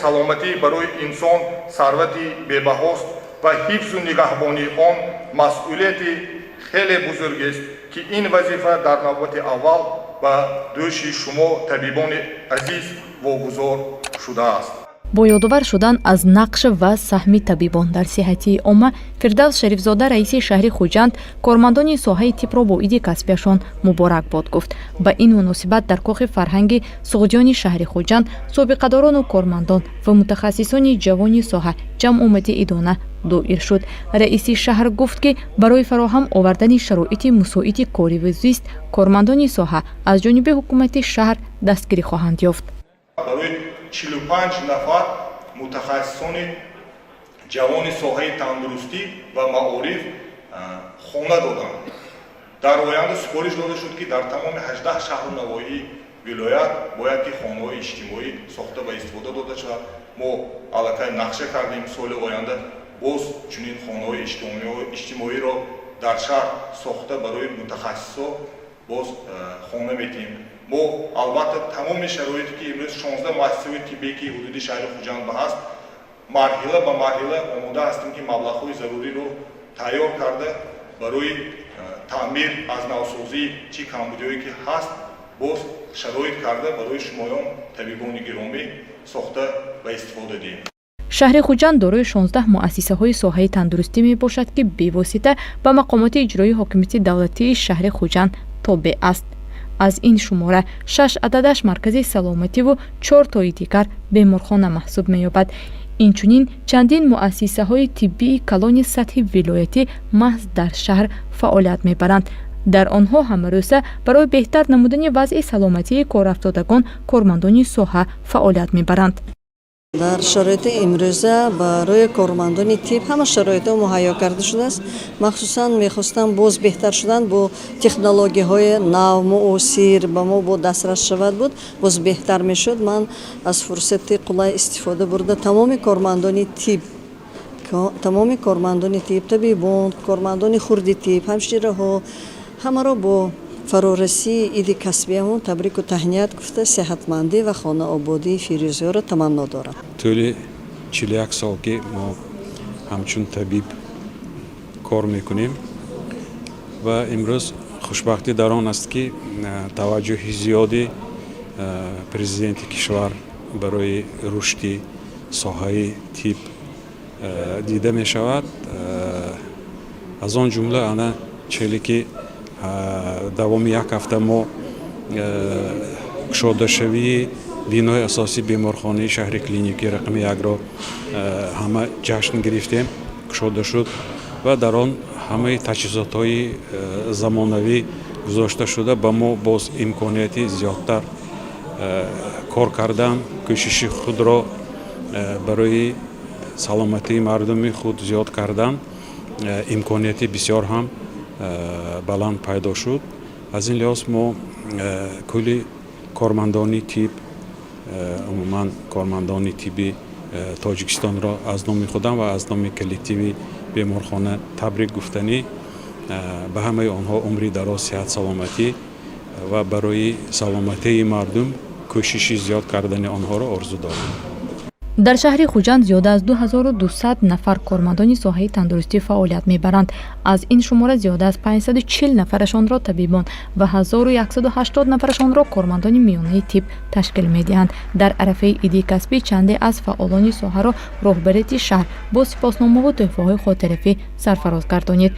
Саломатӣ барои инсон сарвати бебаҳост ва ҳифзу нигаҳбонии он масъулияти хеле бузургест, ки ин вазифа дар навбати аввал ба дӯши шумо, табибони азиз, вогузор шудааст. Бо ёдовар шудан аз нақш ва саҳми табибон дар сиҳатии омма, Фирдавс Шарифзода, раиси шаҳри Хуҷанд, кормандони соҳаи тибро бо иди касбияшон муборакбод гуфт. Ба ин муносибат дар кохи фарҳанги Суғдиёни шаҳри Хуҷанд собиқадорону кормандон ва мутахассисони ҷавони соҳа ҷамъомади идона доир шуд. Раиси шаҳр гуфт, ки барои фароҳам овардани шароити мусоиди корӣ ва зист кормандони соҳа аз ҷониби ҳукумати шаҳр дастгирӣ хоҳанд ёфт. Барои 45 нафар мутахассисони ҷавони соҳаи тандурустӣ ва маориф хона доданд. Дар оянда супориш дода шуд, ки дар тамоми 18 шаҳру навоҳии вилоят бояд ки хонаҳои иҷтимоӣ сохта ба истифода дода шавад. Мо аллакай нақша кардем, соли оянда боз чунин хонаҳои иҷтимоиро дар шаҳр сохта, барои мутахассисо боз хона метиҳем. Мо албатта тамоми шароите, ки имрӯз 16 муассисаҳои тиббие, ки ҳудуди шаҳри Хуҷанд ба ҳаст, марҳила ба марҳила омода ҳастем, ки маблағҳои заруриро тайёр карда, барои таъмир, аз навсозӣ, чӣ камбудиҳое ки ҳаст, боз шароит карда, барои шумоён, табибони гиромӣ, сохта ба истифода диҳем. Шаҳри Хуҷанд дорои 16 муассисаҳои соҳаи тандурустӣ мебошад, ки бевосита ба мақомоти иҷроии ҳокимияти давлатии шаҳри Хуҷанд тобеъ аст. Аз ин шумора шаш ададаш маркази саломативу чор тои дигар беморхона маҳсуб меёбад. Инчунин чандин муассисаҳои тиббии калони сатҳи вилоятӣ маҳз дар шаҳр фаъолият мебаранд. Дар онҳо ҳамарӯза барои беҳтар намудани вазъи саломатии корафтодагон кормандони соҳа фаъолият мебаранд. Дар шароити имрӯза барои кормандони тиб ҳама шароитҳо муҳайё карда шудааст. Махсусан мехостам боз беҳтар шудан бо технологияҳои нав, муосир ба мо бо дастрас шавад буд, боз беҳтар мешуд. Ман аз фурсати қулай истифода бурда, тамоми кормандони тиб, табибон, кормандони хурди тиб, ҳамшираҳо, ҳамаро бо фарорасии иди касбиямон табрику таҳният гуфта, сеҳатмандӣ ва хонаободии фирӯзиҳоро таманно дорам. Тӯли 41 сол, ки мо ҳамчун табиб кор мекунем, ва имрӯз хушбахтӣ дар он аст, ки таваҷҷӯҳи зиёди президенти кишвар барои рушди соҳаи тиб дида мешавад. Аз он ҷумла ана челе ки давоми як ҳафта мо кушодашавии бинои асосии беморхонаи шаҳри клиникии рақами якро ҳама ҷашн гирифтем. Кушода шуд ва дар он ҳамаи таҷҳизотҳои замонавӣ гузошта шуда, ба мо боз имконияти зиёдтар кор кардан, кӯшиши худро барои саломатии мардуми худ зиёд кардан имконияти бисёр ҳам баланд пайдо шуд. Аз ин лиҳоз мо кулли кормандони тиб, умуман кормандони тибби Тоҷикистонро аз номи худам ва аз номи коллективи беморхона табрик гуфтанӣ, ба ҳамаи онҳо умри дароз, сиҳат, саломатӣ ва барои саломатии мардум кӯшиши зиёд кардани онҳоро орзу дорам. Дар шаҳри Хуҷанд зиёда аз 2200 нафар кормандони соҳаи тандурустӣ фаъолият мебаранд. Аз ин шумора зиёда аз 540 нафарашонро табибон ва 1180 нафарашонро кормандони миёнаи тиб ташкил медиҳанд. Дар арафаи иди касбӣ чанде аз фаъолони соҳаро роҳбарияти шаҳр бо сипосномаву тӯҳфаҳои хотиравӣ сарфароз гардонид.